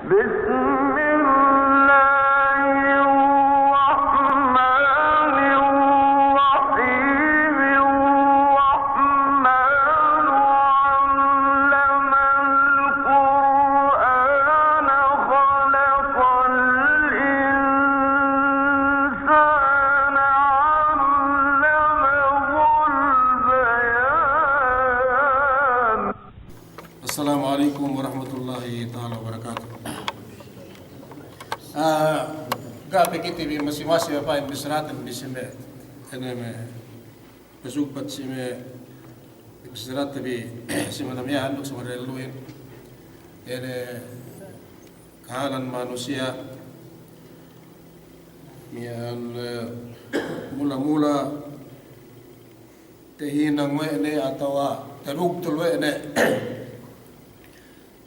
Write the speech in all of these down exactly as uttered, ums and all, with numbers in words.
بسم الله الرحمن الرحيم. الرحمن علم القرآن خلق الإنسان علمه البيان. Assalamu alaikum warahmatullahi ta'ala wabarakatuh. Ah, ga' pe kite bi masi-masi, Bapak, bissaraten bi si me', ine me', pasugpat si me', bissaraten bi si me' miya'an duk si me' dehelluhin. Ine kahalan manusiya' miya'an, eh, mula-mula tahinang we' ne atawa tadugtul we' ne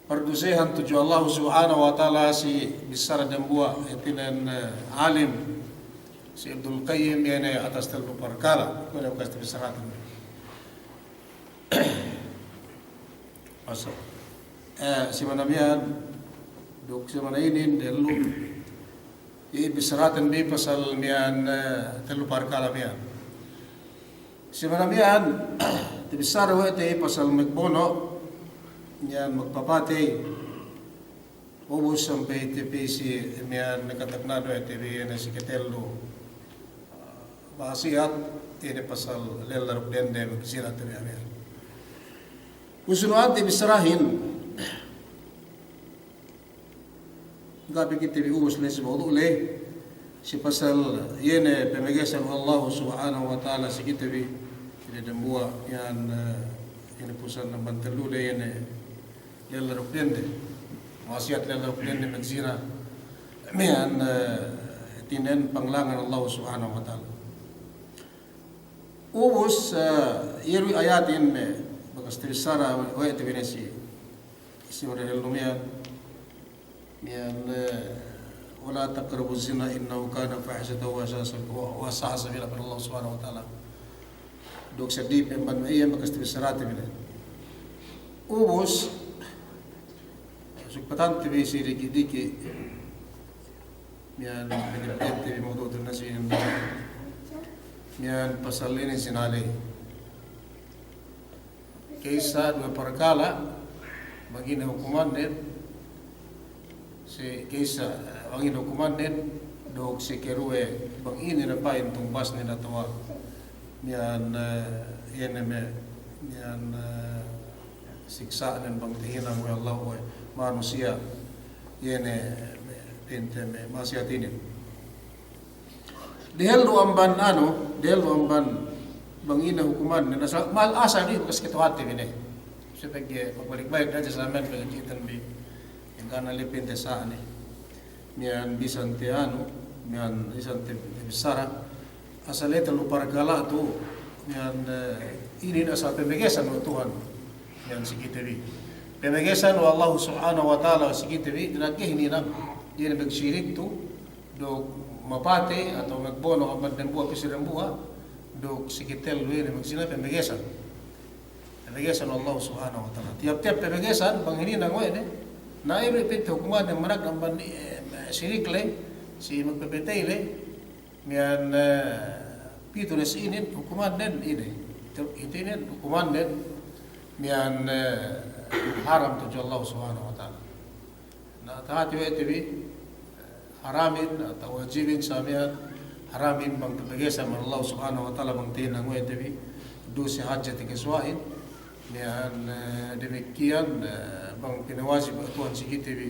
pardusehan tudju Allahu Subhanahu wa Ta'ala si bissara dambuwa', hātinen, eh, alim, si Ibnul Qayyim, iye ne atas tellu parkala', kuwe' ne bakas bissaraten. Masa. Eh, si me' miya'an, duk si me' inin, dehellu, iye bissaraten bi pasal miya'an, eh, tellu parkala' miya'an. Si me' miya'an, tabissara we' te pasal magbono', miya'an magpapatey, ubus sampay te pī si miya'an kataknahan we' te bi ine si katellu, ah, ma'asiyat, ine pasal lella duk dende, magzina te bi miya'an. Ubus nu ante bissarahin, ga' pe kite bi ubus le si mawdu' le, si pasal iye ne pemegesan we' Allahu Subhanahu wa Ta'ala si kite bi, ine dambuwa' miya'an, eh, ine pusan amban tellu le, iye ne lella duk dende. Ma'asiyat lella duk dende, magzina. Miya'an, eh, hātinen panglangan Allahu Subhanahu wa Ta'ala. Ubus, eh, iye du ayatin me' bakas tabissara we' te bi ne si, si me' dehellu miya'an. Miya'an, eh, ولا تقربوا الزنا إنه كان فاحشة وساء سبيلا, وساء سبيلا, pa'in Allahu Subhanahu wa Ta'ala. Duk seddili pe amban me' iye bakas tabissarate bi ne. Ubus, sugpatante bi si diki'-diki'. Miya'an, pegge' te bi mawdu'ten ne si, miya'an pasal inin zina le. Ka'issa duwe parkala', bang ine hukumannen, si ka'issa, bang ine hukumannen, duk si keduwe, bang ine ne pa'in tumbasnen atawa miya'an, eh, iye ne me', miya'an, eh, siksa'nen bang tahinang we' Allahu, we' manusiya', iye ne me', pinte me' ma'asiyat inin. Dehellu amban anu, dehellu amban bang ine hukumannen, asal, mal asal di bakas kata'uhante bi ne. Supaya pegge' magbalik-balik hadja sa miya'an pegge' kite bi. Hangkan ne le pinte sa' ne. Miya'an bisan te anu, miya'an bisan te, te bissara. Asal iye tellu parkala' tu, miya'an, eh, inin asal pemegesan we' Tuhan. Miya'an si kite bi. Pemegesan we' Allahu Subhanahu wa Ta'ala si kite bi, dina'ak ga'i hininang. Iye ne magsirik tu, duk mapatey atawa magbono' amban dambuwa' pī si dambuwa', duk si katellu iye ne magzina, pemegesan. Pemegesan we' Allahu Subhanahu wa Ta'ala. Tiyap-tiyap pemegesan, bang hininang we' ne, na iye du pinte hukumannen mana'ak amban, eh, sirik le, si magpapatey le, miya'an, eh, pitu ne si inin hukumannen ine. Itu, itu inin hukumannen miya'an, eh, haram tudju Allahu Subhanahu wa Ta'ala. Na, tahati we' te bi, haramin atawa wajibin sa miya'an, haramin bang tapegesan man Allah Subhanahu wa Ta'ala bang tahinang we' te bi, duse hadja takasuwa'in, miya'an, eh, damikkiyan, eh, bang pinawajib Tuhan si kite bi,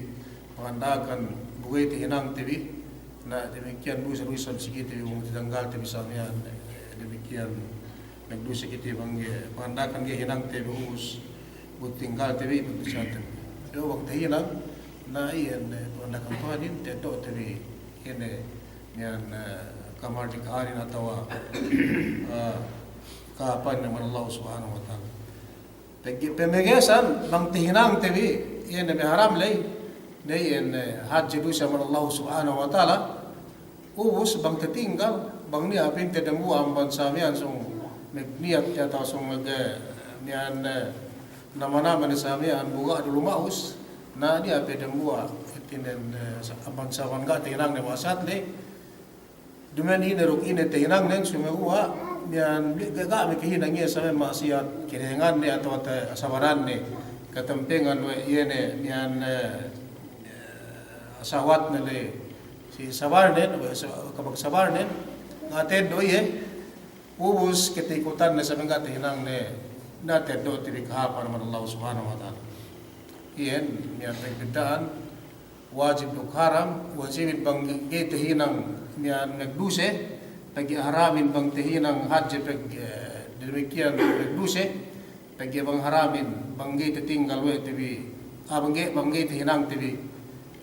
panganda'akan bu ga'i tahinang te bi, na damikkiyan duse du isab si kite bi, bang tatanggal te bi sa miya'an, eh, damikkiyan. Magduse kite bang ga'i, panganda'akan ga'i hinang te bi ubus, bu tinggal te bi, bu tinggal te bi. Duk bang tahinang, na iyan, eh, panganda'akan Tuhanin, teddo' te bi, ine, miya'an, eh, kamardika'anin atawa, eh, kahāpanin amban Allah Subhanahu wa Ta'ala. Pegge', pemegesan, bang tahinang te bi, iye ne me' haram ley, ne iye ne hadje duse amban Allah Subhanahu wa Ta'ala, ubus bang tatinggal, bang niya' pinte dambuwa' amban sa miya'an sōng magniyat atawa sōng mag-, eh, miya'an, eh, nama-nama ne sa miya'an bu ga' du luma'us, Na, niya' pe dembuwa', hātinen, eh, sa-, amban sababan ga' tahinangne ma'asiyat ley. Duma'in ine duk ine tahinangnen, sumeguwa' miya'an bi-, ga', ga' makahinang iye sabab ma'asiyat, kinahinganne atawa te-, sabaranne, katampengan we' iye ne miya'an, eh, sahwatne ley, si sabarnen, we' sa-, kapagsabarnen, ga' teddo' iye, ubus katikutanne sabab ga' tahinangne, na teddo' te bi kahāpan amban Allah Subhanahu wa Ta'ala. Iyan, miya'an pagbidda'an, wajib duk haram. Wajibin bang ga'i tahinang miya'an magduse, pegge' haramin bang tahinang hadje pegge', eh, damikkiyan magduse, pegge' bang haramin bang ga'i tatinggal we' te bi, ah, bang ga'i, bang ga'i tahinang te bi,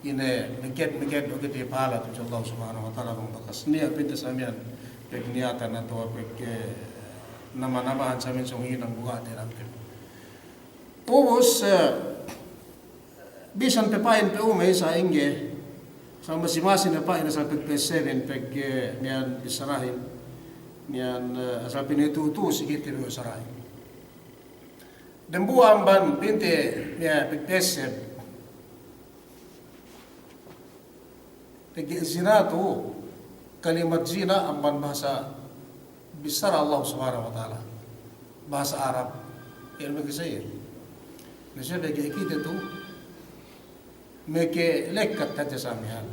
ine, maged-maged we' te bi pahala tudju Allah Subhanahu wa Ta'ala bang bakas niya' pinta sa miya'an pagniyatan atawa pegge', eh, nama-namahan sa miya'an sōng hinang bu ga' tahinang te bi. Ubus, eh, bisan pe pa'in pe umey sa ingge, sa masi-masi ne pa'in asal pegge' P S seven, pegge', eh, miya'an bissarahin, miya'an, eh, asal pinitu'u-tu'u si kite bi bissarahin. Dembuwa' amban pinte, miya'an pegge' P S seven. Pegge' zina tu, kalimat zina amban bahasa bissara Allah Subhanahu wa Ta'ala. Bahasa Arab. Iyan pegge' sa'i. Na siye pegge' kite tu, makalekkat hadja sa miya'an.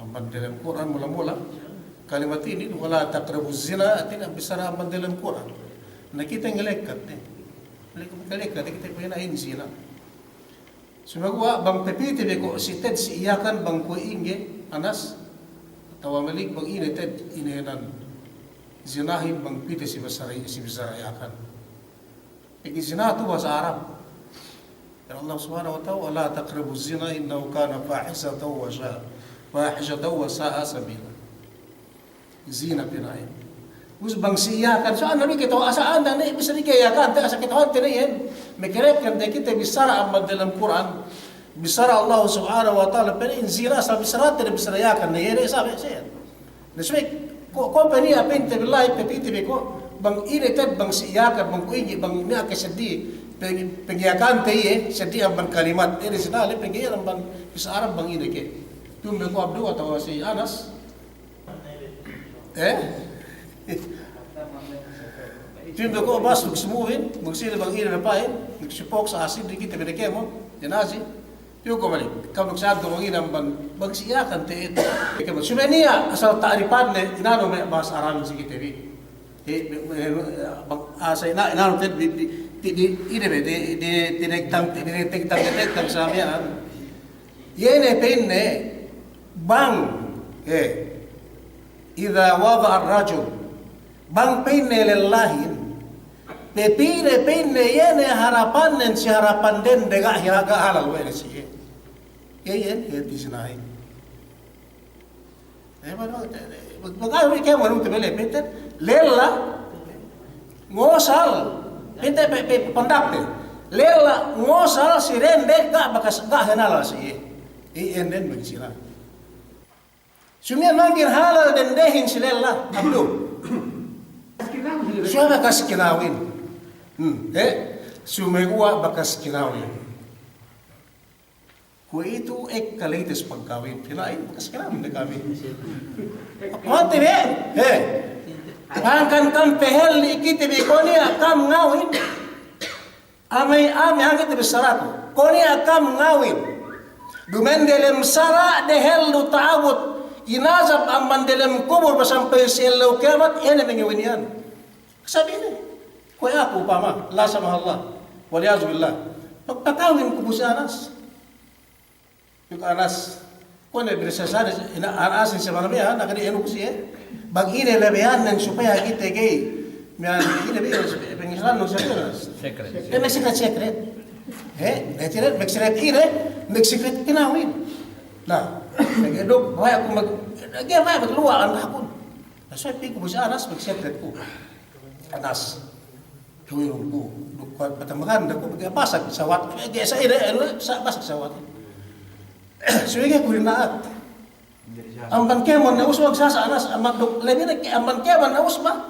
Amban delem Kur'an mula-mula, kalimat inin, "Wa la taqrabuz zina," hātinen bissara amban delem Kur'an. Na kite ngalekkat ne. Lek-, makalekkat kite pa'in inin zina. Sumeguwa' bang pepī te bi ko' si Ted si Iyakan bang kuwe' ingge, Anas, atawa Malik, bang ine Ted, ine nan zinahin bang pī te si bissara, si bissara Iyakan. Pegge' zina tu bahasa Arab. Pa'in Allah Subhanahu wa Ta'ala, "Wa la taqrabuz zina innahu kana fahishatan wa sha-, fahishatan wa sa'a sabila." Zina pina'in. Ubus bang si Iyakan, so anda bi kite, asal anda ne bissā ne Iyakan te, asal kite hante ne iyan. Makalekkat ne kite bissara amban delem Kur'an. Bissara Allah Subhanahu wa Ta'ala, pa'in zina asal bissarate ne bissara Iyakan ne, iye ne sabi siye. Na subey ko', ko' pa'in iye pa'inte billahi, pepī te bi ko', bang ine Ted bang si Iyakan, bang kuwe' ingge, bang niya' ke seddili, peng-, pengiyakante iye, seddili amban kalimat, ine zina le, pengiyakante amban bahasa Arab bang ine ke. Tumbe ko' Abdu atawa si Anas, Eh? Tumbe ko' bas duk si Mu'min, bang sine bang ine ne pa'in, duk si Poks, Asid, duk kite bi ne kēmon, Janazi. Piyu ko' Malik, kam duk si Abdu bang ine amban, bang si Iyakan te. Kēmon, subey niya' asal ta'rifanne, inanu me' bahasa Arab si kite bi. Eh, eh, eh, bang, ah, sa ina-, inanu te bi, bi, ti-, di, ine be, di, di, di, tinegtang, di, di, tinegtang, tinegtang sa miya'an. Iye ne pa'inne, bang, eh, idha wada'a ar-rajul, bang pa'inne lellahin, pepī ne pa'inne iye ne harapannen si harapan dende ga' hira-, ga' halal we' ne si iye. Iye, iye, iye, ti sinahin. Eh, bang, bang, bang, bang, kēmon te bi le, pa'inte, lella, ngosal, pa'inte, pe, pe, pandakte. Lella, ngosal, si dende, ga' bakas, ga' hinalal si iye. Iye, enden, bang sila. Sumiyan mangkin halal dendehin si lella, Abdu. Sumiyan bakas kinawin. Hmm, eh, sumeguwa' bakas kinawin. Kuwe'itu ekka latest pagkawin. Pina'in, bakas kinawin ne kami. Kuwe'itu be, he. Hangkan kam pahalli' kite bi ko' niya' kam ngawin. Amey, amey, hangkan kite bi bissaraku. Ko' niya' kam ngawin. Duma'in delem sara' dehellu ta'abut. Inazab amban delem kubul pasampay si ellew kiyamat, iye ne mangawin iyan. Sabi ne. Kuwe' aku upama, la samahallah. Wal iyazu billah. Magpakawin ku bu si Anas. Duk Anas, kuwe' ne binissā sane, ina, Anas si manabi, ha, na kadi enu ku siye. Bang ine labeyannen supaya kite ga'i, miya'an ine bi, pengislahan nu siye, Anas. Secret. Eh, me' secret, secret. Eh, me' secret, me' secret ine, me' secret kinawin. Na, me' duk, baya' ku mag-, ga'i baya' magluwa' andakun. Na, so piku bu si Anas, me' secret ku. Anas. Kawirun ku, duk kuwe' patambakan, duk kuwe' pasag sawat, ga'i sa ine, anu, sa-, pasag sawat. Suwege ku dina'ak. Amban kēmon ne usba, sasa Anas, amban duk, labi ne ke-, amban kēmon ne usba.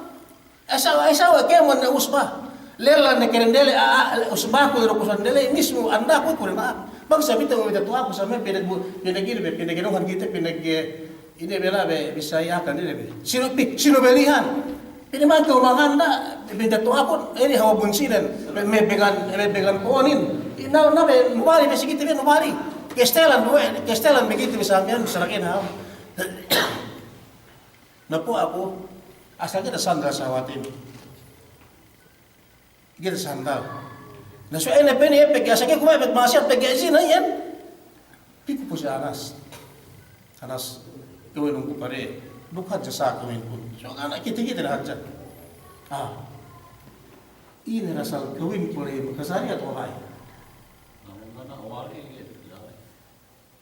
Esa, esa we' kēmon ne usba. Lella ne kerendele, a, a, usbaku duk usba dele, mismu andaku ku dina'ak. Bang sa' pite me' minta tu'aku sa' me' pinag-, pinag-, ine be, pinag-inuhan kite, pinag-, eh, ine be la be, bisa iyakan ine be. Sino, pi-, sino belihan? Pinamantu manganda, minta tu'aku, ine hawal bunsinen, me', me' began, me' began ku'unin. Na, na be, nubali be si kite be, nubali. Kestelan, nubali, kestelan be kite bisa miyan, bisa rakin ha. Na pu aku, asal kite sandal sawatin. Kite sandal. Na suwe' ine pa'in iye pegge' asal ke kuwe' pegge' ma'asiyat pegge' zina iyan. Pī ku pu si Anas. Anas, kawinun ku pare. Duk hadja sa' kawinkun. Suwe' ga' ne kite-kite ne hadja. Ah. Ine rasal kawinku le makajari atawa ga'i?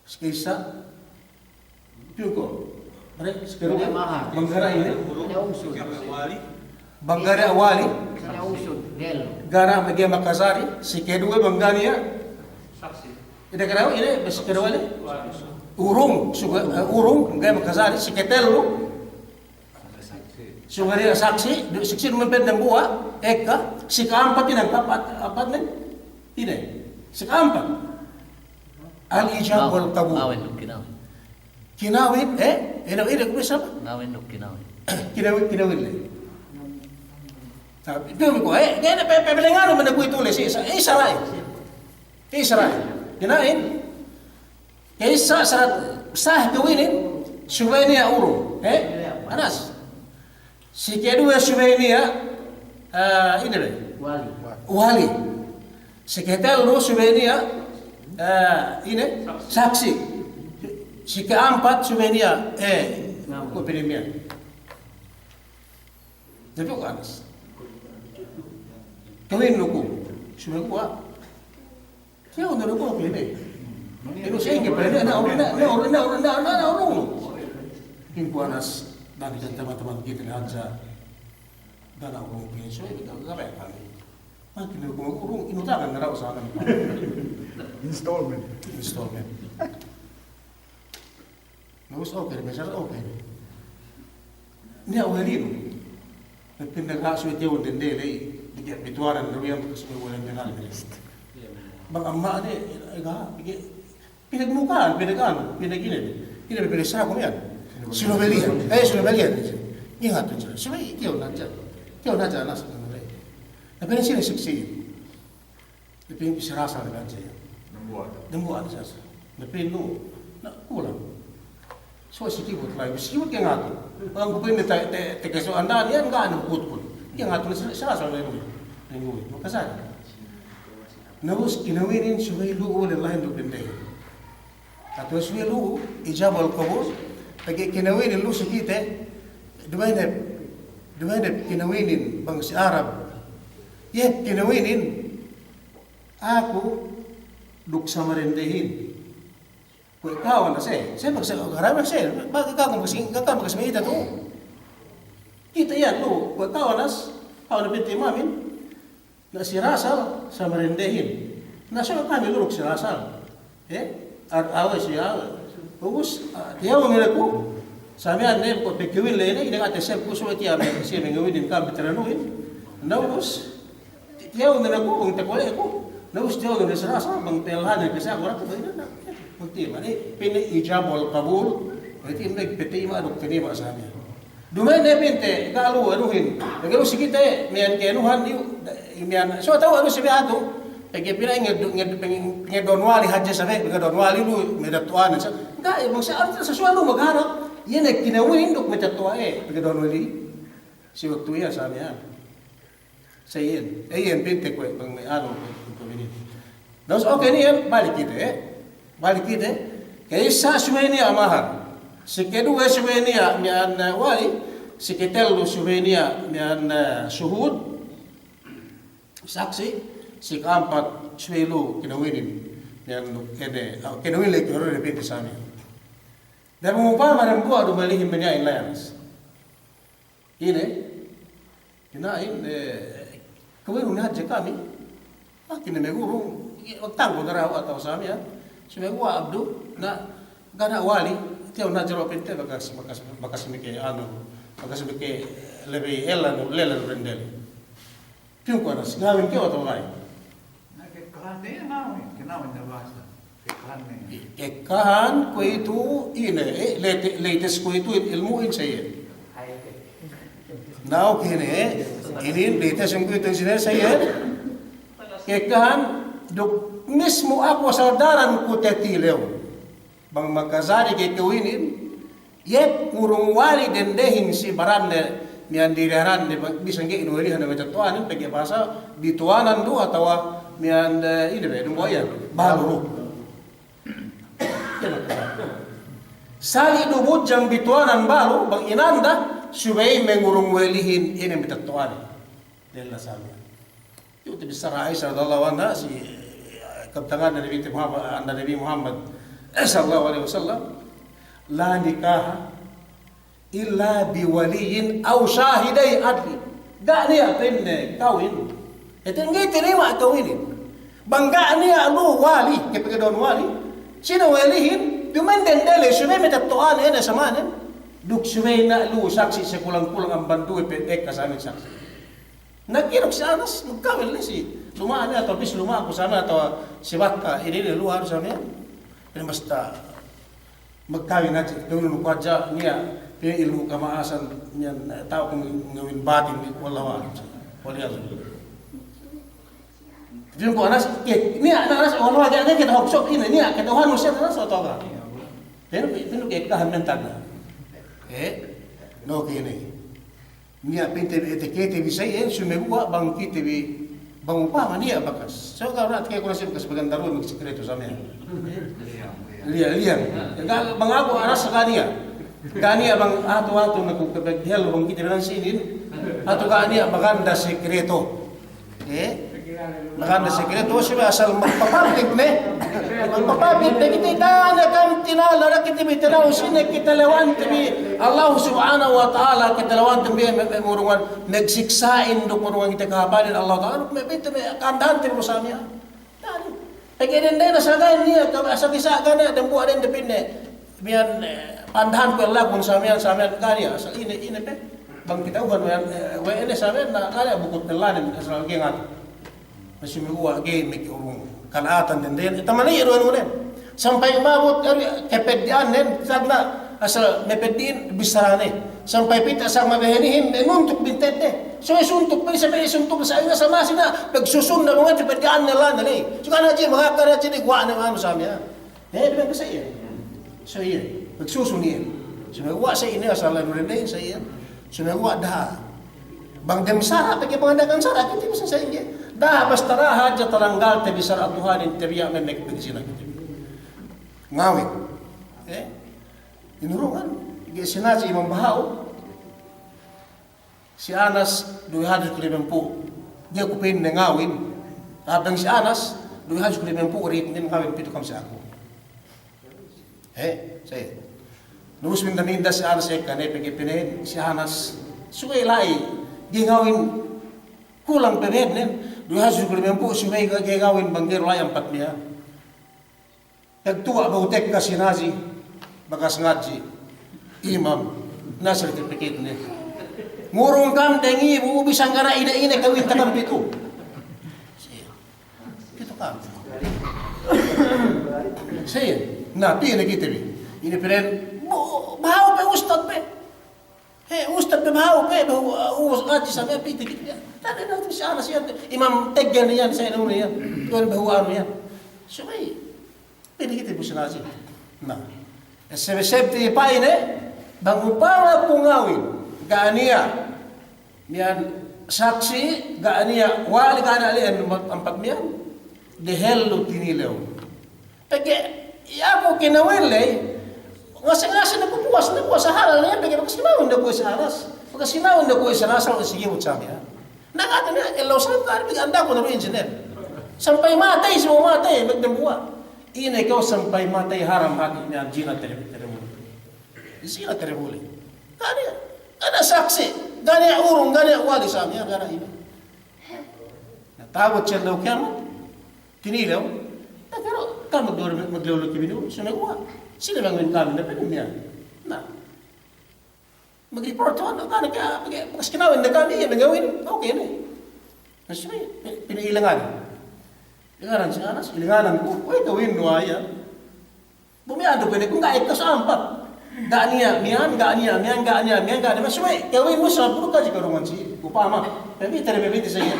Si ka'issa, pī ku, pare, si kaduwe, bang ga' ne ine? Bang ga' ne wali? Ga' ne makajari, si kaduwe bang ga' ne iye? Ine karaw, ine, si kaduwe le? Urung, suga, eh, urung, ga' ne makajari, si katellu? Suga niya' saksi', du-, saksi' duma'in pa'in dambuwa', ekka, si ka'ampat ine, ka'ampat, ampat ne? Ine, si ka'ampat. Al-ijab wal qabul. Kinawin, kinawin. Kinawin, eh? Ine, ine, kuwe' sapa? Kinawin, kinawin. Kinawin, kinawin le. Tapi, itu ko, eh, kene pe, pe, pe, dengan mana kuwe' itu le, si, sa-, eh, salah, eh. Israel. Kina'in, ka'issa sarat sah kawinin, subey niya' urung. Eh? Anas. Si kaduwe subey niya', eh, ine be? Wali. Wali. Si katellu subey niya', eh, ine? Saksi'. Si ka'ampat subey niya', eh, kuwe' pinimiyan. Tapi ku Anas. Kawin nu ku. Subey ku, ah. Tiyaw ne du ku pa'in. Inu sa'ingge pa'in, na urung, na urung, na urung, na urung. Pa'in ku Anas, da'a kite teman-teman kite ne hadja. Da'a na urung pa'in, so, inu da'a, da'a pa'in kami. Makin ne ku urung, inu da'a ne raw sa' kami. Installment. Installment. Na ubus oke, bisan oke. Niya' uhelinu. Pa'in da'a ga' subey tiyawun dende ley, dike' bituwanan du iyan, bakas subey uwelen denal. Bang amma' ne, ga', dike', pinagmukaan, pinaganu, pinagine. Ine, pinagsaku iyan. Sinubey iyan. Eh, sinubey iyan. Ingat tu, subey tiyawun hadja. Tiyawun hadja Anas. Na pa'in sine saksi'in. Na pa'in si Rasal ne hadja iyan. Dambuwa'. Dambuwa' ne si Rasal. Na pa'in nu, na kulang. So, si kibut la'i, si kibut ke ngatu. Bang ku pa'in te, te, te keso andan iyan, ga' ne kutkun. Ke ngatu si, si Rasal ne nu. Ne nu, makajari. Na ubus kinawinin subey lu'u le lahin duk dendehin. Atawa subey lu'u, ijab wal qabul, pegge' kinawinin lu'u si kite, duma'in hep, duma'in hep kinawinin bang si Arab. Iye kinawinin, aku duk samarendehin. Kuwe' kawan se, se bakas, harap se, bakas, bakas, bakas, bakas me' ita tu. Kite iyan lu'u, kuwe' kawan as, kawan pinte imamin. Na si Rasal, samarendehin. Na so kami lu'u duk si Rasal. Eh? Ar-, awe' si awe'. Ubus, ah, tiyawun ne ku. Sa' miya'an ne ku pegkewin le ne, ine kate sep ku so tiya' me', si me' ngewinin kami teranuhin. Na ubus, ti-, tiyawun ne ku, bang takole' ku. Na ubus tiyawun ne si Rasal, bang pelhane kasa ku ratu, bang ine na. Bang tima, eh, pa'in ijab wal qabul. Bang tima, patima duk tinima' sa' miya'an. Duma'in ne pinte, ga' lu'u anuhin. Pegge' lu'u si kite, miya'an ke'enuhan iyu, miya'an, so tau anu si miya'an tu. Pegge' pina'in nged-, nged-, peng-, pengeddo'an wali hadja sabe, pengeddo'an wali lu'u, me' tetto'anen sa. Ga', eh, bang sa' artine sa suwalu magharap, iye ne kinawinin duk me' tetto'a, eh, pengeddo'an wali. Si waktu iyan sa miya'an. Sa iyan, eh, iyan pinte kuwe' bang me' anu, kuwe' inin. Na ubus oke ne iyan, balik kite, eh. Balik kite, ka'issa subey niya' mahar. Si keduwe subey niya' miya'an, eh, wali, si ketellu subey niya' miya'an, eh, suhud, saksi', si ke'ampat subey lu'u kinawinin, miya'an ine, ah, kinawinin le kinawinin pinte sa miya'an. Dambuwa' dambuwa' du malihin me' niya' in layanas. Ine, kina'in, eh, kawinun hadja kami, makin ne me' guru, magtanggu daraw atawa sa miya'an, subey guwa' abdu, na, ga' ne wali, tiyawun hadja du pinte bakas, bakas, bakas meke anu, bakas meke lebey ella nu, lella nu dende le. Pī ku Anas, ngawin kew atawa ga'i? Na ke kahante ngawin, kinawin ne bahasa. Kekkahan kuwe'itu ine, eh, late-, latest kuwe'itu ilmu'in sa iye. Na, okay ne, eh, inin latest kuwe'itu inin sa iye. Kekkahan duk mismu aku asal daran ku tetilew. Bang makajari ke kew inin, iye ngurung wali dendehin si baranne, miya'an diriharanne, bisan ga'i ine walihan me' matetto'anin, pegge' bahasa bituwanan du atawa miya'an, eh, ine be, dumbuwa' iyan, balu du. Sali' du budjang bituwanan balu, bang inanda, subey me' ngurung walihin ine matetto'anin. Lella samiyan. Yu' tabissara Aisha radiyallahu anha si, eh, kabtangan Nabi Muhammad, anda Nabi Muhammad sallallahu alaihi wasallam, "La nikaha illa bi waliyyin aw shahiday adlin." Ga' niya' pa'inne kawin. Hātinen ga'i tinayima' kawinin. Bang ga' niya' lu wali, kapageddo'an wali, sine walihin, duma'in dende ley, subey matetto'anen, ine samanen, duk subey niya' lu saksi' sakulang-kulang amban duwe pe ekka samiyan saksi'. Na, kinu si Anas, magkawin ley si luma'ne atawa pī si luma'ku samiyan atawa si bakka, ine, ine luwal samiyan. Ine basta magkawin hadja, tulun ku hadja, niya', pī ilmu' kama'asan, niya', ta'u ku ngawin batin, wallahu a'lam. Wal iyadhu billah. Tulun ku Anas, ke, niya', na Anas, wallahu a'lam, kite hoksok, ine, niya', kite hohan usiyan Anas, atawa ka. Tulun, tulun ke kahan mental na. Eh? No, kene. Niya' pa'inte bi, ete kite bi sa iyan, sumeguwa' bang kite bi, bang upama niya' bakas. So, ga' na' tike ku na si bakas bagan daru magsikreto samiyan. Liya, liya. Ga', bang aku Anas ga' niya'. Ga' niya' bang atu-atu na ku kapagdihel bang kite bi nan sinin. Atu ga' niya' baganda sikreto. Eh? Maganda sikreto, subey asal magpa-public ne. Magpa-public ne kite, ga' ne kam tinala, ga' kite bi tinala, sine katalewante bi Allah Subhanahu wa Ta'ala, katalewante bi me', me' ngurungan, magsiksa'in duk ngurungan kite kahāpanin Allah Ta'ala, me' pite me' kandante bi samiyan. Pegge' dende na sa ga' niya', asal bisa ga' niya', dembuwa' dende pa'inne. Miya'an, eh, pandahan ku lagun samiyan, samiyan ga' niya', asal ine, ine pe. Bang kite uban miya'an, eh, we' ine samiyan, na ga' niya' bukut tellanen, asal ga'i ngatu. Na sumeguwa' ga'i meke urung. Kala'atan dende, eh, tamani iru anu ne. Sampay mabut, eh, kepeddi'annen, tagna' asal mepeddi'in bissarane. Sampay pite asal mabehenihin, eh, nuntuk bintedde. So, eh, suntuk, pili sampay suntuk, sa ina sa masina, pagsusun na bang ete peddi'anne lane ley. Suka na ji, maka na ji, guwa' ne anu samiyan. Eh, bilang ke sa iye. Sa iye. Pagsusun iye. Sumeguwa' sa ine asal anu dende sa iye. Sumeguwa' da'a. Bang dem sara', pegge' bang anda kan sara', kite bisa sa iye. Da'a basta da'a hadja taranggalte bi sara' Tuhanin, tabiya' me' magpagzina kite bi. Ngawin. Eh? Inurungan, ga'i sinaji Imam Baha'u. Si Anas, duwe hadju duk limempū'. Ga'i ku pa'inne ngawin. Hāp dang si Anas, duwe hadju duk limempū' rit nin ngawin pitu kam si aku. He, sa iye. Nubus minda-minda si Anas ekka ne pegge' pa'inne si Anas. Subey la'i, ga'i ngawin kulang pe nin. Duwe hadju duk limempū', subey ga'i ngawin bang ga'i du la'i ampat miya'an. Tagtuwa' behu tekka si Naji, bakas ngadji', imam, na sertifikatne. Ngurung kam dengibu, bisan ga' niya' ine-ine kawin takam pitu. Pitu kam. Siye, na, pī ne kite bi. Ine pa'in, bu-, baha'u pe ustad pe. He, ustad pe baha'u pe, behu, uh, us-, ngadji' sa me' pī te kite bi. Tadi na tu si Anas iyan, imam teggel iyan, sa inu iyan. Tuwan behu anu iyan. Subey. Pī ne kite bi si Naji. Na. Sebe-sebe pa'inne, bang upama ku ngawin, ga' niya' miya'an saksi', ga' niya' wali, ga' niya' le'en ampat miya'an, dehellu tinilew. Pegge' iye aku kinawin ley, ngase-ngase ne ku puwas, ne puwas halal ne, pegge' bakas kinawin ne ku si Anas, bakas kinawin ne ku si Anas, asal si gimut sa miya'an. Na kata niya', ellew sangka, pegge' andaku ne du injiner. Sampay matey, sampay matey, magdembuwa'. Ine kew sampay matey haram hati' niya' jina tere-, teremuli. Jina teremuli. Ga' niya', ga' niya' saksi', ga' niya' urung, ga' niya' wali sa miya'an, ga' niya' ine. Na, ta'abut si ellew kiyamat, tinilew. Na, pero ka'am maglew-lew kibinu, sumeguwa'. Sine bang min kami, na, pa'in miya'an. Na. Mag-report tuwan, kani ke, bakas kinawin ne kami, iye mangawin, okay ne. Na subey, pi-, pina'ilangan. Ilanganan si Anas, ilanganan ku, kuwe' kawin du iyan. Bu miya'an du pa'inne, kung ga' ekka sa' ampat. Ga' niya' miya'an, ga' niya' miya'an, ga' niya' miya'an, ga' niya' miya'an. Subey kawin mu sa' puru' ka ji karungan si upama. Pebite, pebite sa' iyan.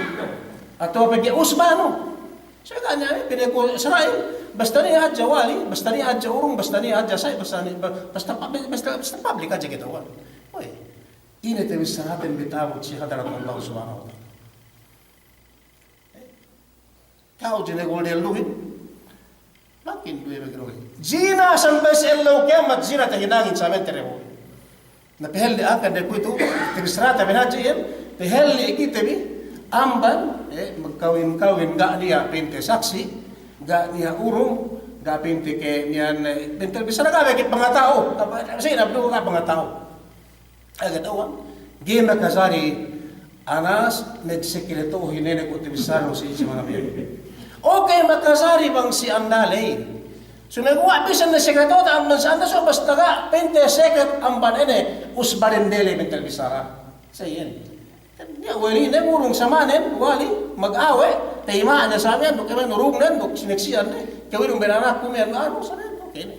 Atawa pegge' usba nu. Sa' ga' niya' miya'an, pa'inne ku sara'in. Basta niya' hadja wali, basta niya' hadja urung, basta niya' hadja sa'i, basta niya', basta, basta, basta public hadja kata'uhan. Oy. Ine te bissaraten bi ta'abut si hadarat Allah Subhanahu wa Ta'ala. Ka'u jinagul delluhin, makin duwe magruhin. Zina sampay si ellew kiyamat, zina tahinangin samen terebu. Na pahelli' akan de kuwe'itu, te bissarate bi hadja iyan, pahelli' kite bi, amban, eh, magkawin-kawin, ga' niya' pa'inte saksi', ga' niya' urung, ga' pa'inte ke miya'an, eh, pa'inte bissara ga' pa'inte pangata'u, apa, sa'in abdu ga' pangata'u. Aga tawang, ga'i makajari anas magsekretuhin ine ku te bissaranu si, si manabiyan. Okey, makajari bang si anda ley. Sumeguwa' bisan ne sekretu ta amban si anda, so basta ga' pa'inte sekret amban ine, usba dende ley pa'inte bissara. Sa' iyan. Niya' wali ne ngurung samanen, wali, mag-awe', tayima'an ne samiyan, duk iman urungnen, duk sineksi'an ne, kawinun ben anakku miya'an, anu, sa' ne, okey ne.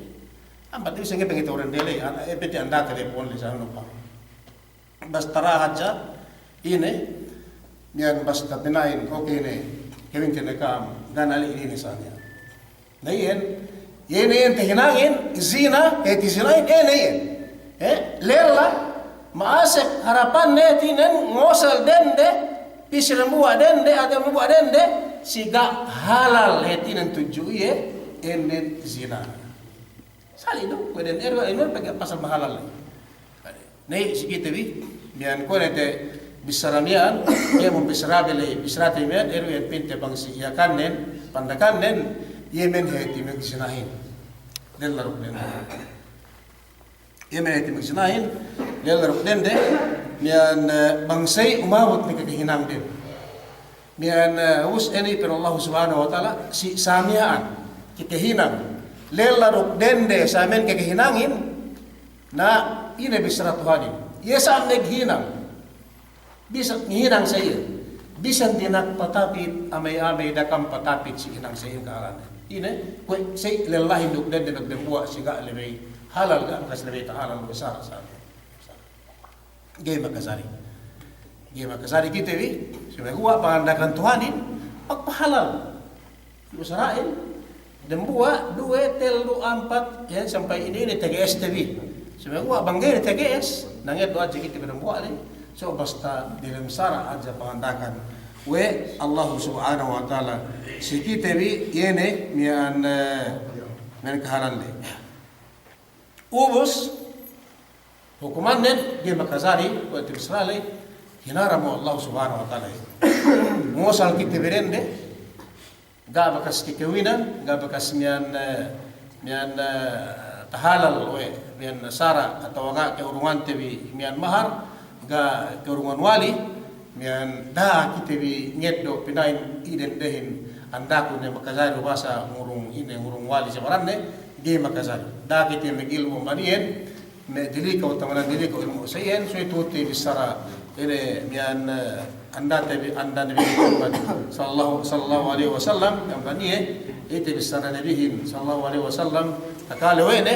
Ambat ibi sengge pengite uren dele, an-, eh, pete anda telepon le sana lupa. Basta rahat ja, ine, niyan basta pina'in, okey ne, kawin kene kam, ganali ine sana. Na iyan, iye ne iyan tahinangin, zina, eh, ti zinahin, eh, ne iyan. Eh, lella, ma'asek harapan ne tinen ngosal dende, pisi dembuwa' dende, ate dembuwa' dende, si ga' halal, eh, tinen tudju iye, enen zina. Sali' du, kuwe' den erwa inur pegge' pasal mahalal ley. Na'i si kite bi, miya'an kuwe' ne te bissara miya'an, iye mun bissara bi ley, bissarate miya'an, erwa iyan pinte bang si iyakannen, pandakannen, iye men hāti magzinahin. Lella duk dende. Iye men hāti magzinahin, lella duk dende, miya'an, eh, bang sa'i umabut ne kakahinang den. Miya'an, eh, ubus inin pa'in Allah Subhanahu wa Ta'ala, si sa miya'an, kakahinang. Lella duk dende sa miya'an kakahinangin, na ine bissara Tuhanin. Iye sa maghinang. Bisan hinang sa iye. Bisan dina'ak patapit, amey-amey da'a kam patapit si hinang sa iye ka'alanen. Ine, kuwe' sa'i lellahin duk dende duk dembuwa' si ga' lebey halal, ga' bakas lebey tahalal, bissara sa. Ga'i makajari. Ga'i makajari kite bi, sumeguwa' pangandakan Tuhanin, magpahalal. Usara'in, dembuwa', duwe, tellu, ampat, iyan sampay ine-ine T G S te bi. Sumeguwa' bang ga'i ne T G S, nangeddo' hadja kite bi dembuwa' ley. So basta diyalem sara' hadja pangandakan we' Allah Subhanahu wa Ta'ala. Si kite bi, iye ne, miya'an, eh, miya'an kahalalle. Ubus, hukumannen, ga'i makajari, kuwe' te bissara ley, hinaram we' Allah Subhanahu wa Ta'ala. Ngosal kite bi dende, ga' bakas kakawinan, ga' bakas miya'an, eh, miya'an, eh, tahalal we', miya'an sara' atawa ga' ka'urungante bi miya'an mahar, ga' ka'urungan wali, miya'an da'a kite bi ngeddo' pina'in i dendehin andakun ne makajari du basa ngurung ine, ngurung wali si baranne, ga'i makajari. Da'a kite magilmu' maniyen, me' dilikaw tamanan dilikaw ilmu' sa iyan, subey tu'u te bissara ine miya'an, eh, andate bi, anda Nabi Muhammad sallallahu, sallallahu alaihi wasallam, amban iye, ite bissara Nabihin sallallahu alaihi wasallam, takale we' ne,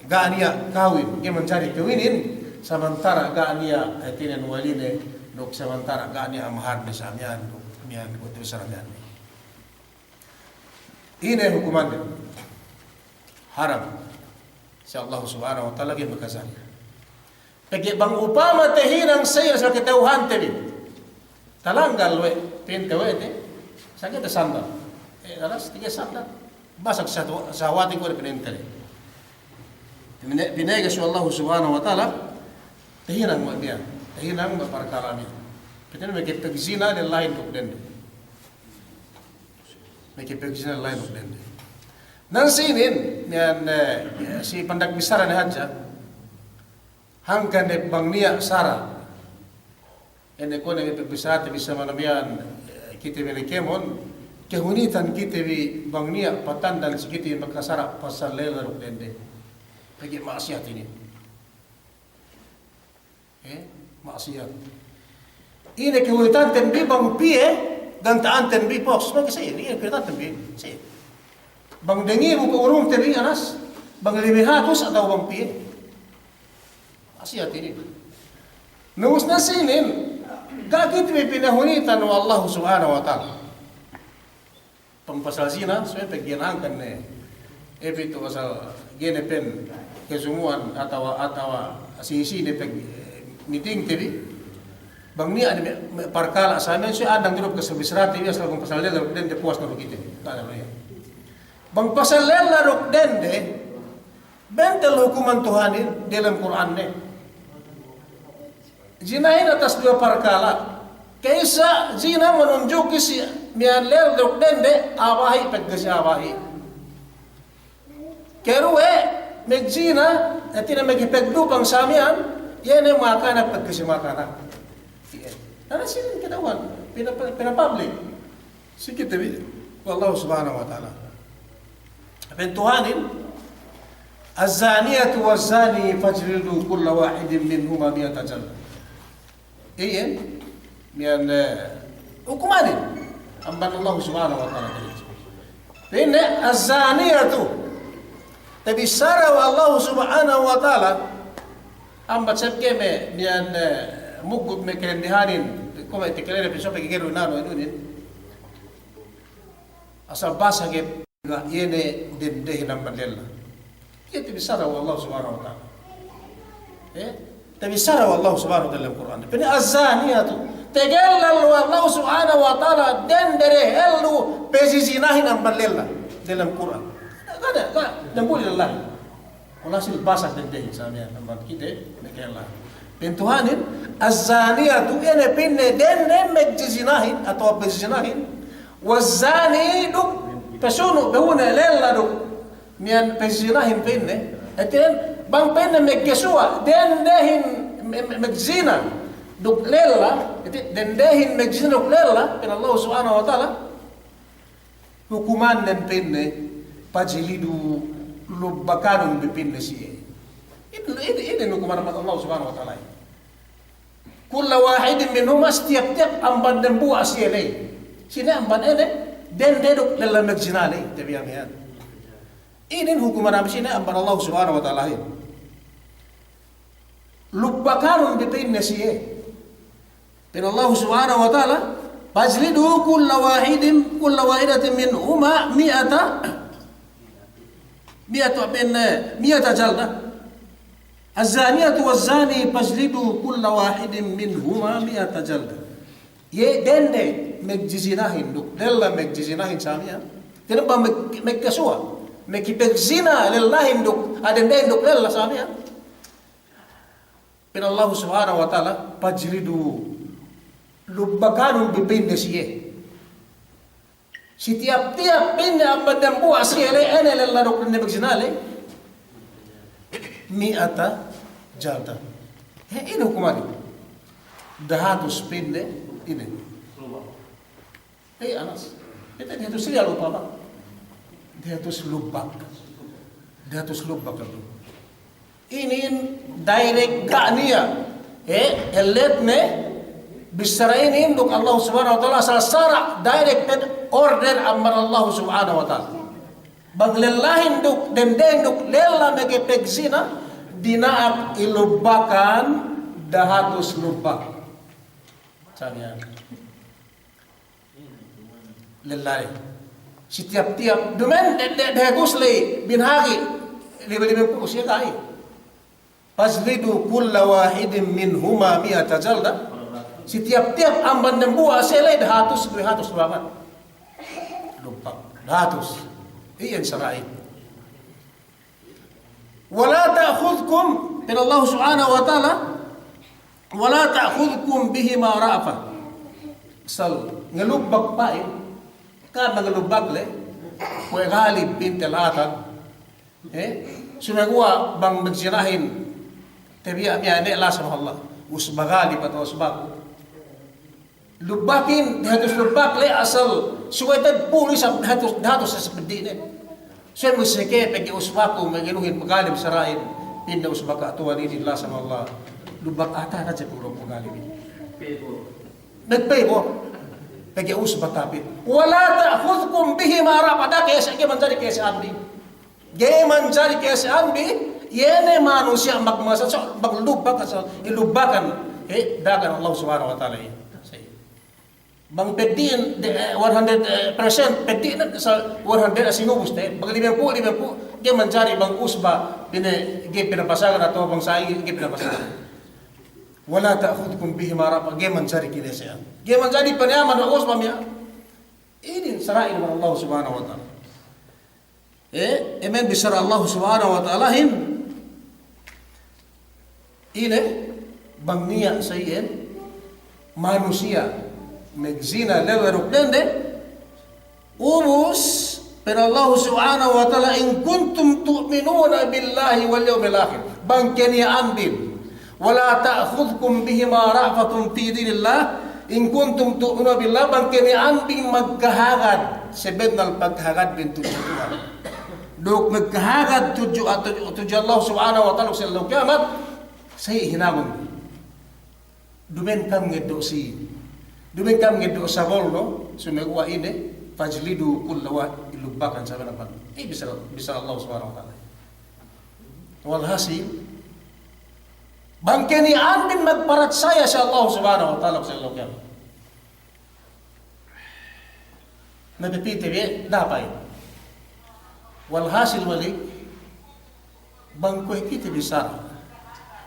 ga' niya' kawin, ga'i manjari kawinin, samantara' ga' niya', eh, tinen waline, duk samantara' ga' niya' maharne sa miya'an, duk miya'an kuwe' te bissara miya'an. Ine hukumannen? Haram. Si Allah Subhanahu wa Ta'ala ga'i makajari. Pegge' bang upama tahinang sa iye sa kata'uhante bi. Talanggal we', pinte we' te, sa kite sandal. Eh, alas, tige sandal. Basag satu, sahawatin kuwe' pininte ley. Pine-, pineges we' Allah Subhanahu wa Ta'ala, tahinang we' miya'an. Tahinang we' parkala' miya'an. Pa'inne makipagzina lellahin duk dende. Makipagzina lellahin duk dende. Nan si inin, miya'an, eh, si pandak bissara ne hadja. Hangkan ne bang niya' sara'. Ine kuwe' ne pagbissarate bi sa manabiyan, eh, kite bi ne kēmon, kahunitan kite bi bang niya' patandan si kite bi makasara' pasal lella duk dende. Pegge' ma'asiyat inin. Eh, ma'asiyat. Ine kahunitanten bi bang piye, ganta'anten bi pos, bang kase inin, ine kahunitanten bi, si. Bang dengibu ka'urungte bi anas, Bang lime hatus atawa bang piye. Ma'asiyat inin. Na ubus ne si inin, ga' kite bi pinahunitan we' Allahu Subhanahu wa Ta'ala. Bang pasal zina, subey pegge' ne hangkan ne. Iye pitu pasal ga'i ne pa'in kesumuwan atawa, atawa sisi ne pegge' mitingte bi. Bang niya' ne me', me' parkala' sa miya'an subey andang du du ke sabisrate bi asal bang pasal lella duk dende puwas ne du kite bi. Ta'ala ya. Bang pasal lella duk dende, bentel hukuman Tuhanin diyalem Kur'an ne. Zinahin atas duwe parkala'. Ka'issa, zina manunjuki si miya'an lella duk dende, a'a bahi' pegge' si a'a bahi'. Keduwe, magzina, hātinen magpagdupang sa miya'an, iye ne makanak pegge' si makanak. Iye. Na si inin kata'uhan, pina, pina public. Si kite bi, we' Allahu Subhanahu wa Ta'ala. Pa'in Tuhanin, "Az-zaniyatu waz-zani fajlidu kulla wahidin minhuma mi'ata jalda." Iyan, miya'an, eh, hukumanin amban Allahu Subhanahu wa Ta'ala. Pa'inne, "Az-zaniyatu." Tabissara we' Allahu Subhanahu wa Ta'ala, ambat sab keme, miya'an, eh, mugut me' kadendehanin, kuwe' me' takalene piso pe gegeru nanu inunin. Asal basa ke ga' iye ne dendehin amban lella. Iye tabissara we' Allahu Subhanahu wa Ta'ala. Eh? Tabissara we' Allahu Subhanahu wa Ta'ala diyalem Kur'an. Pa'inne az-zaniyatu. Tegellal we' Allahu Subhanahu wa Ta'ala dende dehellu pazizinahin amban lella. Diyalem Kur'an. Ga' ne, ga' ne, damuli lellahin. Walhasil basa dendehin sa miya'an amban kite, magzina. Pa'in Tuhanin, "Az-zaniyatu," iye ne pa'inne dende magzizinahin, atawa pazizinahin, "waz-zani," duk pasunu', pahune' lella duk miya'an pazizinahin pa'inne. Hātinen, bang pa'inne magkasuwa', dendehin me-, me-, magzina duk lella, hāti dendehin magzina duk lella, pa'in Allahu Subhanahu wa Ta'ala, hukumannen pa'inne, "Fajlidu," lubbakanun bi pa'inne siye. Inin, inin, inin hukuman amban Allahu Subhanahu wa Ta'ala. "Kulla wahidin minhuma," sitiyap-tiyap amban dambuwa' siye ley. Sine amban ine, dende duk lella magzina ley, tabiya' miya'an. Inin hukuman amban sine amban Allahu Subhanahu wa Ta'ala. Lubbakanun bi pa'inne siye. Pa'in Allahu Subhanahu wa Ta'ala, "Fajlidu kulla wahidin, kulla wahidatin minhuma mi'ata, mi'ata bin, mi'ata jalda. Az-zaniyatu waz-zani fajlidu kulla wahidin minhuma mi'ata jalda." Iye dende magzizinahin duk lella magzizinahin sa miya'an. Tentu bang mag-, magkasuwa', magpagzina lellahin duk, a, dendehin duk lella sa miya'an. Pa'in Allahu Subhanahu wa Ta'ala, "Fajlidu," lubbakanun bi pa'inne siye. Sitiyap-tiyap pa'inne amban dambuwa' siye ley, ine lella duk dende magzina ley, mi'ata jalda. He, ine hukumanin? Dahatus pa'inne, ine. Hey, Anas. Ite dahatus riyal upama. Dahatus lubbak. Dahatus lubbak itu. Inin direct ga' niya'. Eh, ellet ne, bissara inin duk Allah Subhanahu wa Ta'ala, sa-, sara' direct ne order amban Allah Subhanahu wa Ta'ala. Bang lellahin duk, denden duk, lella magpagzina, dina'ak ilubbakan dahatus lubbak. Sa miya'an. Lella ley. Sitiyap-tiyap, duma'in de-, de-, dahatus ley, binahagi' lime-limempū' siye ga'i. Fajlidu kulla wahidin minhuma mi'ata jalda. Sitiyap-tiyap amban dambuwa' siye ley dahatus, duwe hatus lubbak. Lubbak. Dahatus. Iyan sara'in. Wa la ta'khudhukum, pa'in Allah Subhanahu wa Ta'ala, wa la ta'khudhukum bihima ra'fa. Asal ngalubbak pa'in, kan ngalubbak le, kuwe' galib pa'inte latan. Eh? Sumeguwa' bang magzinahin, tabiya' miya'an ne lasa Allah. Usba galib atawa usbaku. Lubbakin, dahatus lubbak le asal, subey te'ed puli sa dahatus, dahatus sa peddi' ne. Subey me' seke pegge' usbaku, me' ganuhin, me' galib sara'in, pa'inne usbaka tuwan inin lasa Allah. Lubbak ata na je pegge' galib. Pebo. Nagpebo. Pegge' usba tapit. Wa la ta'khudhukum bihima ra'fa, da'a ke seke manjari ke sa andi. Ga'i manjari ka'ese'an bi, iye ne manusiya' magmasa, so, maglubbak, so, ilubbakan, eh, dagan Allah Subhanahu wa Ta'ala iye. Bang peddi'in, de-, eh, one hundred, eh, percent, peddi'in sa one hundred asing ubus te, bang limempū', limempū', ga'i manjari bang usba, pine-, ga'i pinapasagan atawa bang sa'i, ga'i pinapasagan. Wa la ta'khudhukum bihima ra'fa, ga'i manjari ka'ese'an. Ga'i manjari paniyaman usba miya'an. Inin sara'in Allah Subhanahu wa Ta'ala. Eh, emen bissara Allah Subhanahu wa Ta'alahin, ine, bang niya' sa iyan manusiya' magzina lewe duk dende, ubus, pa'in Allah Subhanahu wa Ta'ala, "In kuntum tu'minuna billahi wal yawmil akhir." Bang keniya'anbin Wa la ta'khudhukum bihima ra'fatun fi dinillah, in kuntum tu'minuna billah, bang keniya'anbin magkahagad, sabennal pagkahagadbin tudju Tuhan. Duk magkahagad tudju, tudju, tudju Allah Subhanahu wa Ta'ala si ellew kiyamat, sa'i hinangun. Duma'in kam ngeddo' si, duma'in kam ngeddo' sabol, no? Sumeguwa' ine, fajlidu kulla wa-, ilubbakan sabe napan. Iye bissara, bissara Allah Subhanahu wa Ta'ala. Walhasil, bang keniya'anbin magparatsaya si Allah Subhanahu wa Ta'ala si ellew kiyamat. Mapapite bi, dapay. Walhasil malik, bang kuwe' kite bi sara'.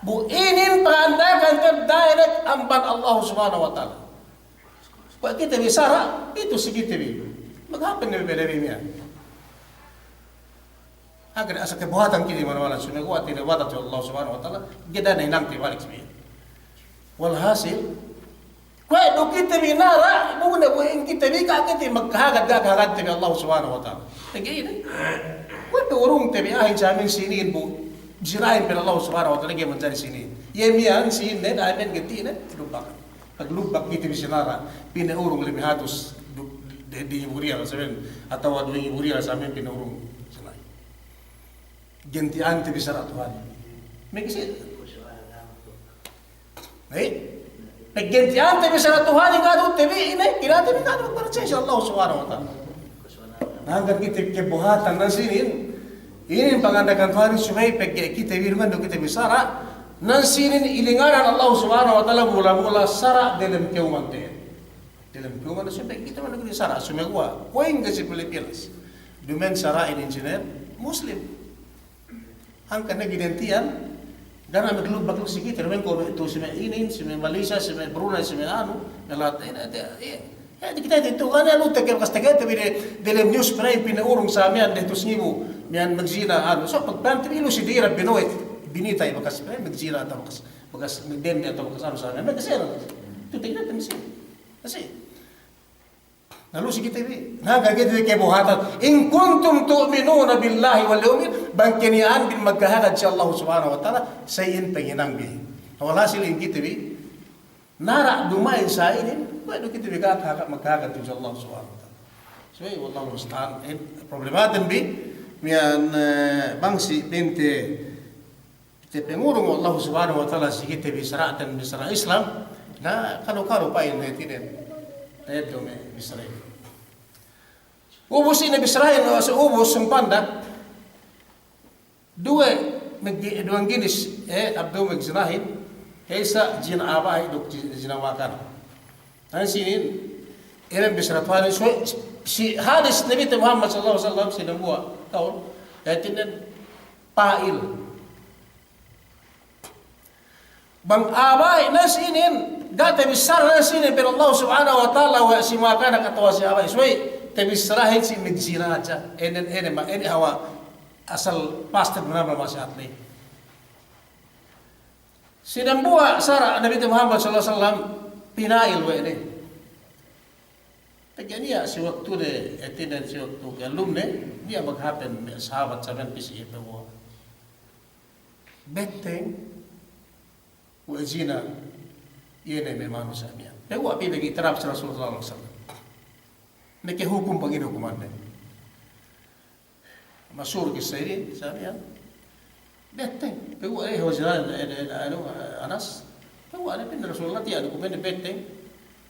Bu inin panganda'akan te direct amban Allah Subhanahu wa Ta'ala. Kuwe' kite bi sara', itu si kite bi. Maghapen ne bi bele bi miya'an. Hangkan asal kebuhatan kite manamal, sumeguwa' tilew bata tu Allah Subhanahu wa Ta'ala, ga'i ne hinangte balik si miya'an. Walhasil, kuwe' du kite bi nara', bu ne bu in kite bi, ga' kite magkahagad, ga' kahagadte bi Allah Subhanahu wa Ta'ala. Pegge' ine. Kuwe' pe urungte bi a'ahin si amin sinin bu, zina'in pa'in Allah Subhanahu wa Ta'ala ga'i manjari sinin. Iye miya'an sinin, amin geti ne, lubbak. Paglubbak kite bi si nara', pina'urung lime hatus du-, de-, de ngibu riyal saben, atawa duwe ngibu riyal saben pina'urung si nara'. Genti'ante bi sara' Tuhan. Meke si. Eh? Paggenti'ante bi sara' Tuhan, ga'i du te bi, ine, kinate bi ga'i du magparatsaya si Allah Subhanahu wa Ta'ala. Hangkan kite kebuhatan nan sinin, inin panganda'akan Tuhan supaya pegge' kite bi, duma'in du kite bi sara', nan sinin ilinganan Allah Subhanahu wa Ta'ala mula-mula sara' delem ka'umante. Delem ka'umante supaya kite bi sara', sumeguwa', kuwe' ingge si Pilipinas. Duma'in sara'in engineer Muslim. Hangkan ne gidenti'an, ga' ne maglubbak lu si kite, duma'in kuwe' tu si me' inin, si me' Malaysia, si me' Brunei, si me' anu, me' lahat, eh, eh, eh, eh, di kite itu, ga' ne lu teke, bakas tekete bi de, delem news pa'in pina'urung sa miya'an dehatus ngibu, miya'an magzina, anu, so, pagpante bi lu si dira bino'o, binitay bakas, eh, magzina atawa bakas, bakas magdende atawa bakas anu sa miya'an, magzina. Itu tekete bi si. Kasi, Na lu si kite bi, na ga' kite bi kebuhatan. In kuntum tu'minuna billahi wal yawmil, bang keniya'anbin magkahagad si Allah Subhanahu wa Ta'ala, sa iyan panghinangbi. Walhasil in kite bi, nara' duma'in sa inin, kuwe' du kite bi ga' kahagad, magkahagad tudju Allah Subhanahu wa Ta'ala. So, wallahul musta'an, in problematen bi, miya'an, eh, bang si pinte, Te pangurung Allah Subhanahu wa Ta'ala si kite bi sara'ten bi sara' Islam, na kalu-kalu pa'in ne tinen. Teddo me' bi sara' inin. Ubus ine bi sara' inin, ubus sumpanda. Duwe, maggi-, duwe ginis, eh, abdu magzinahin, kaysa zina abahi duk zi-, zina makanak. Nan sinin, ine bi sara' Tuhan, so, si hadis Nabi Muhammad sallallahu alaihi wasallam, si dambuwa' kaul, eh, tinen, pa'il. Bang abahi nan sinin, ga' te bi sara' nan sinin, pa'in Allah Subhanahu wa Ta'ala, we' si makanak atawa si abahi. Suwe', te bi sarahin si magzina hadja. Inin, inin ma, inin hawal asal pasti manamal ma'asiyat ley. Si dambuwa' sara' Nabi Muhammad sallallahu alaihi wasallam, pina'il we' ne. Pegge' niya' si waktu de, hātinen si waktu kellumne, niya' maghapen me' sahabat saben pī si iye paguwa'. Betteng, we' zina, iye ne me' manusiya' miya'an. Paguwa' pī pegge' itirap si Rasul sallallahu alaihi wasallam. Meke hukum bang ine hukumande. Mashur kissa inin, sa miya'an. Betteng, paguwa' ne, hawal zina, eh, eh, anu, Anas. Paguwa' ne pa'in Rasulullah, tiya' du ku pa'in betteng.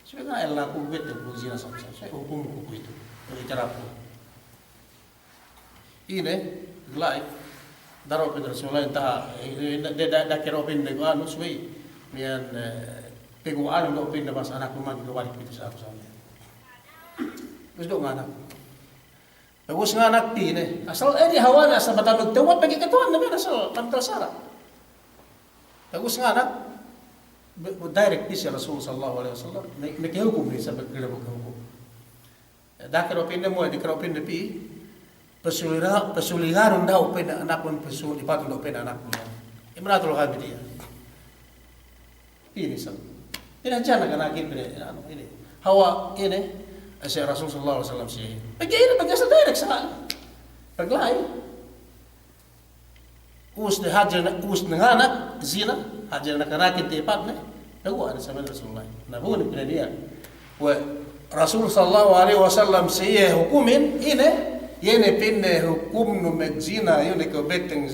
Subey ga' ella ku betteng ku zina sa, sa, sa, hukum ku itu. Itirap ku. Ine, La'i, da'a du pa'in Rasulullah, intaha, eh, eh, da-, da-, da'a kew du pa'in ne anu, subey, miya'an, eh, pegge' anu du pa'in ne, bang anak lu man, lu balik pitu sa aku sa miya'an. Ubus du nganak. Ubus nganak pī ne. Asal, eh, di hawa ne, asal batal magtawbat, pegge' kata'uhanne, asal, lam talsara. Ubus nganak, be-, direct pī si Rasul sallallahu alaihi wasallam, me-, makahukum ne, sabab gila makahukum. Da'a kew du pa'in ne mu, da'a kew du pa'in ne pī, pasuli-, pasuligarun dahu' pa'in ne anaknun, pasuli-, ipatun dahu' pa'in ne anaknun. Imra'atul Hamid iye. Pī ne isab. Pī ne hadja naganakin pī ne, anu, ine. Hawa, ine, si Rasul sallallahu alaihi wasallam si. Pegge' ine, pegge' asal direct sa. Pegge' la'i. Ubus ne hadja ne, ubus ne nganak, zina, hadja ne naganakin te ipatne, naguwa' ne sa miya'an Rasulullah. Na bu ne pa'in ne iye. We' Rasul sallallahu alaihi wasallam si iye hukumin, ine, iye ne pa'in ne hukumnu magzina, iye ne kew betteng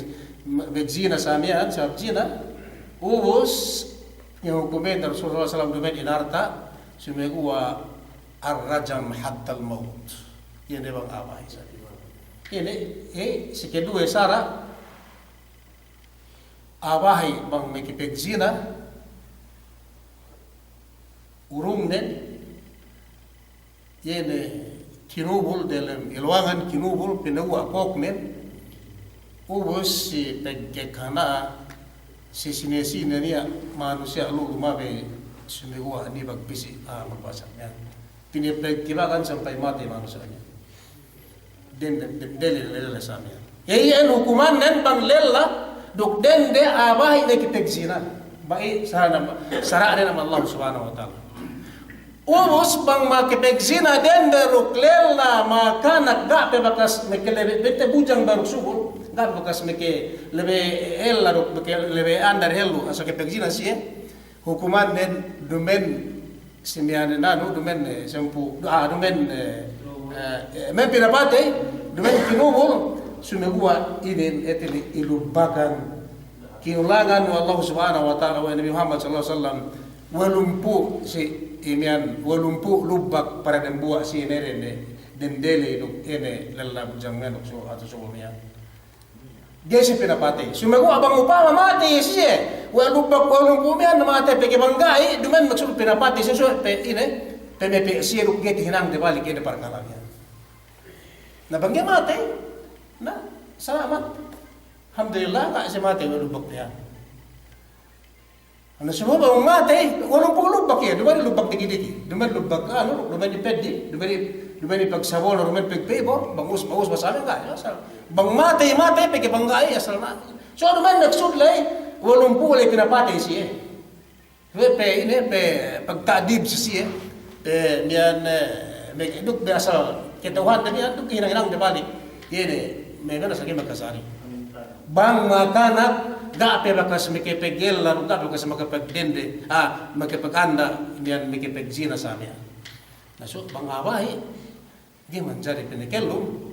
magzina sa miya'an, sabab zina. Ubus, iye hukumin Rasul sallallahu alaihi wasallam duma'in inarta', sumeguwa' ar-rajam hattal maut. Iye ne bang a'a bahi' sa. Iye ne, eh, si keduwe sara', a'a bahi' bang makapagzina, urungnen, iye ne kinubul delem iluwangan kinubul, pinaguwa' koknen, ubus si pagkekana, si sine-sine niya' manusiya' lu lumabey, sumeguwa' nibag pī si, ah, magbasa niya'. Pinapagtibagan sampay matey manusiya' niya'. Den, den, dende lella sa miya'an. Iye, iye hukumannen bang lella, duk dende a'a bahi' makapagzina. Bahi' sara'nen, sara'nen amban Allah Subhanahu wa Ta'ala. Ubus bang makapagzina dende duk lella, makanak ga' pe bakas makalebe, bete bujang baruk subul, ga' pe bakas makalebe ella duk makalebe andar hellu, asal kapagzina siye. Hukumannen duma'in si miya'an anu, duma'in, eh, sampū', ah, duma'in, eh, eh, eh, duma'in pinapatey, duma'in kinubul, sumeguwa' inin, hātinen ilubbagan. Kinulangan we' Allah Subhanahu wa Ta'ala we' Nabi Muhammad sallallahu alaihi wasallam, walumpū' si miya'an, walumpū' lubbak para dembuwa' si ine dende, dende ley duk ine lella bujang miya'an duk su-, atu subul miya'an. Ga'i siye pinapatey. Sumeguwa' bang upama matey siye, we' lubbak, we' lumpū' miya'an matey, pegge' bang ga'i, duma'in maksud pinapatey siye, suwe' pe ine, pe me' pe siye duk ga'i tahinang de balik ine parkala' miya'an. Na bang ga'i matey, na, salamat. Alhamdulillah, ga' siye matey we' lubbak miya'an. Na, sumeguwa' bang matey, walumpū' lubbak iye, duma'in lubbak diki'-diki'. Duma'in lubbak anu, duma'in peddi', duma'in, duma'in pagsabol, duma'in pagpebor, bang us, bang us, basa ga', ya, asal. Bang matey, matey, pegge' bang ga'i, asal na. So, duma'in maksud ley, walumpū' ley pinapatey siye. Pe, pe, ine, pe, pagta'dib si siye. Pe, miya'an, eh, me' duk be asal kata'uhande miya'an duk hinang-hinang de balik. Iye ne, me' miya'an asal ga'i makasari. Bang makanak, ga' pe bakas makapagella, ga' pe bakas makapagdende, ah, makapaganda, miya'an makapagzina sa miya'an. Na, so, bang a'a bahi', ga'i manjari pinakellum.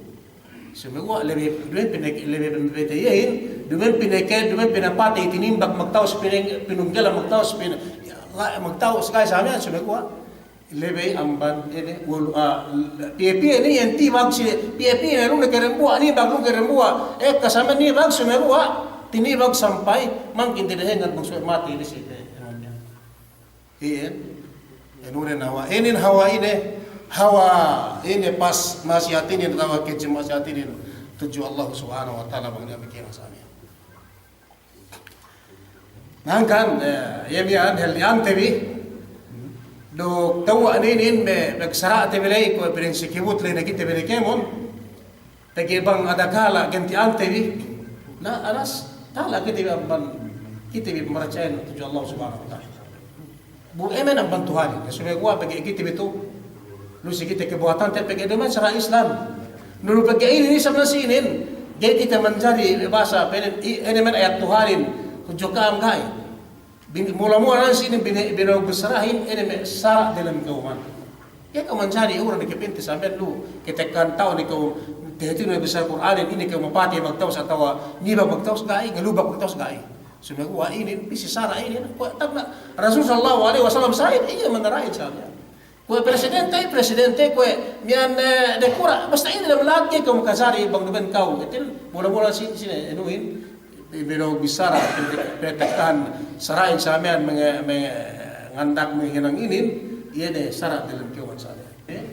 Sumeguwa' lebe, duma'in pinake-, lebe pinapatey iyehin, duma'in pinake-, duma'in pinapatey, tinimbak magtawus, pine-, pinunggelan magtawus, pine-, ya, ga', magtawus, ga'i sa miya'an, sumeguwa'. Lebe amban ine, wal-, ah, piye-piye ne iyan tibag si, piye-piye ne lu ne ke dembuwa', nibag lu ke dembuwa', ekka sa miya'an nibag, sumeguwa', tinibag sampay, mangkin dedehengan bang suwe' matey ne si pe, iyan. Iyan, iyan ure ne hawa, inin hawa ine, hawa ine pas ma'asiyat inin, hawa kece ma'asiyat inin, tudju Allah Subhanahu wa Ta'ala bang niya' pikilan sa miya'an. Hangkan, eh, iye miya'an, hel iyante bi, duk tewwa' inin me', magsara'te bi ley, kuwe' prinsipte bi ley ne kite bi ne kēmon, pegge' bang adakala' ganti'ante bi, na, anas, tala' kite bi amban, kite bi pamaratsaya tudju Allah Subhanahu wa Ta'ala. Bu emen amban Tuhanin, ya sumeguwa' pegge' kite bi tu, lu si kite kabuwatante pegge' duma'in sara' Islam. Na lu pegge' inin isab na si inin, ga'i kite manjari basa pe inin, i-, inin men ayat Tuhanin, tudju ka'am ga'i. Bin-, mula-mula na si inin bine-, binawag bissarahin, inin me' sara' delem kawman. Ga'i kew manjari uran ne ke pinte samben lu, ketekan ta'u ne kew, tehetin ne bissara Kur'anin, inin kew mapatey magtawus atawa nibag magtawus ga'i, ngalubak magtawus ga'i. Sumeguwa' inin, pī si sara' inin, kuwe' tagna' Rasul sallallahu alaihi wasallam sa'in, iye manarahin sa miya'an. Kuwe' presidente, presidente, kuwe' miya'an, eh, dekura', basta ine dem lahat ke ka'u makajari bang duma'in ka'u. Itin, mula-mula si-, sine, inuhin, bi-, bino bissara, pete-, petekkahan sara'in sa miya'an menge-, menge-, ngandak menghinang inin, iye ne sara' dalem kiyuman sa miya'an. Eh?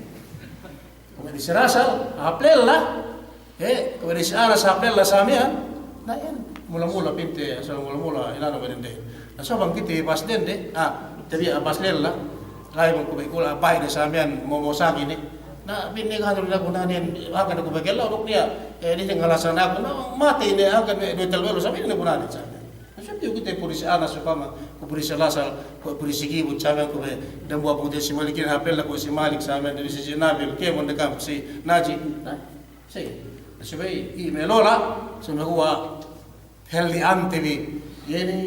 Kuwe' di si Rasal, hāp lella, He, kuwe' di si Anas hāp lella sa miya'an, na iyan, mula-mula pinte, asal mula-mula, inanu me' dende. Na so bang kite bas dende, ah, tabiya' bas lella, la'i bang kuwe' kula abai ne sa miya'an, mo-, mosaki ne. Na, pinte kanu ne gunanen, hangkan ku bagella, duk niya', eh, di ngalasan aku, na, matey ne, hangkan ne, duwe tellu ellew, sa miya'an gunanen sa miya'an. Na, sampay kite puri si Anas upama, ku puri si Lasal, ku puri si Gibut, sa miya'an kuwe' dambuwa' bang te si Malik inin hāp lella, kuwe' si Malik, sa miya'an, di si, si Nabil, kēmon de kam, si Naji, na, Sige. Subey, i' me' lola', sumeguwa' helli'ante bi, iye ne,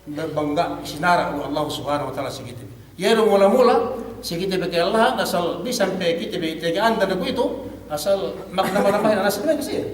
be-, bang ga' sinara' we' Allahu Subhanahu wa Ta'ala si kite bi. Iye du mula-mula, si kite bi ke Allah, asal bisan pe kite bi tege anda ne kuwe'itu, asal magna-magna, asal me' kasiye.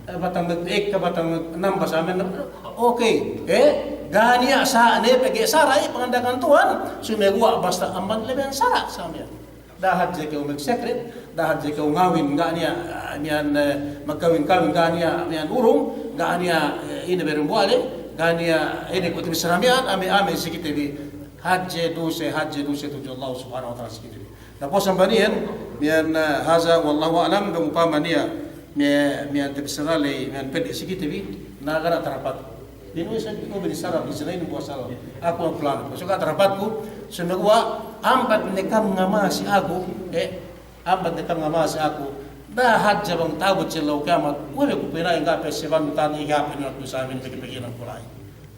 Eh, batang me' ekka, batang me' namba sa miya'an, okey. Eh, ga' niya' sa ne pegge' sara' i' panganda'akan Tuhan, sumeguwa' basta amban lebeyan sara' sa miya'an. Da'a hadje kew magsekret, da'a hadje kew ngawin, ga' niya', ah, miya'an, eh, magkawin-kawin, ga' niya' miya'an urung, ga' niya', eh, ine berembuwale, ga' niya' ine kuwe' te bi sa miya'an, ame'-ame' si kite bi, hadje duse, hadje duse tudju Allah Subhanahu wa Ta'ala si kite bi. Na puwas amban iyan, miya'an, eh, haza wallahu a'lam, bang upama niya', me', miya'an te bi sa ley, miya'an peddi' si kite bi, na ga' ne tarapatku. Dinu isab, inu binissara bi sine inin puwas aku, aku plan. Puwas ga' tarapatku, sumeguwa' ambat ne kam ngamasi aku, eh, ambat ne kam ngamasi aku. Da'a hadja bang ta'abut si ellew kiyamat, kuwe' ku pina'in ga' pe seban tan iga pe ni waktu sa miya'an pegge'-pegge' nan ku la'i.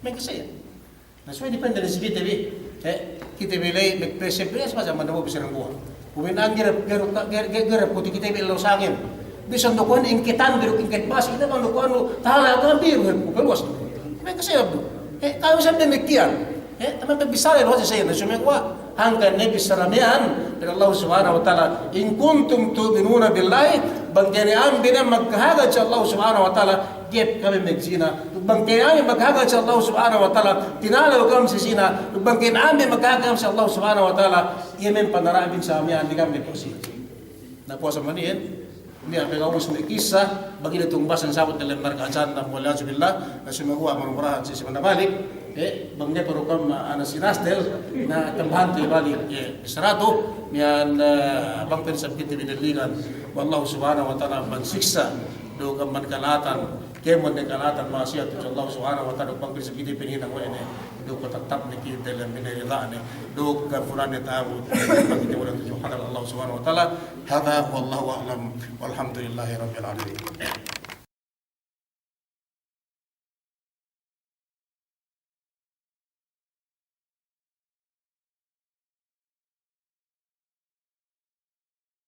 Me' kasiye. Na, subey depende ne si kite bi, eh, kite bi ley, me' kasiye, kasiye, masa manda bu bisan buwa. Kuwe' inin gerep, gerep, gerep, gerep, kuwe' kite bi ellew sangem. Bisan du kuwe' inin ingketan, gerep ingket basi, ine bang du kuwe' anu, tahala' kan biru, he, kuwe' luwas du. Me' kasiye du. Eh, kami sa damikkiyan. Eh, taman pe bissara luwas sa iyan, sumeguwa'. Hangkan ne bissara miya'an, Allah Subhanahu wa Ta'ala, "In kuntum tu'minuna billahi," bang kene ambi ne magkahagad si Allah Subhanahu wa Ta'ala, ga'i kami magzina. Bang kene ambi magkahagad si Allah Subhanahu wa Ta'ala, tinalew kami si zina. Bang kene ambi magkahagad si Allah Subhanahu wa Ta'ala, iye me' panara'bin sa miya'an di kami puwas. Na puwas amban iyan, niya' pe ka'u ubus me' kissa, bang ine tumbasan sabut dalem marka' jahannam, wal iyazu billah, na sumeguwa' mura-murahan si, si manda balik, eh, bang ne peru kam ana si Nastel, na tambahante balik, eh, bissaratu, miya'an, eh, bang pe isab kite bi nelligan we' Allah Subhanahu wa Ta'ala amban siksa', duk amban kala'atan, kēmon ne kala'atan ma'asiyat tudju Allah Subhanahu wa Ta'ala, duk bang pe isab kite bi hinang we' ne, duk tattap ne kite lem bine rida'ne, duk kafuran ne ta'abut, bang kite bi tudju hadarat Allah Subhanahu wa Ta'ala. Hadha wallahu a'lam, walhamdulillahi rabbil alamin.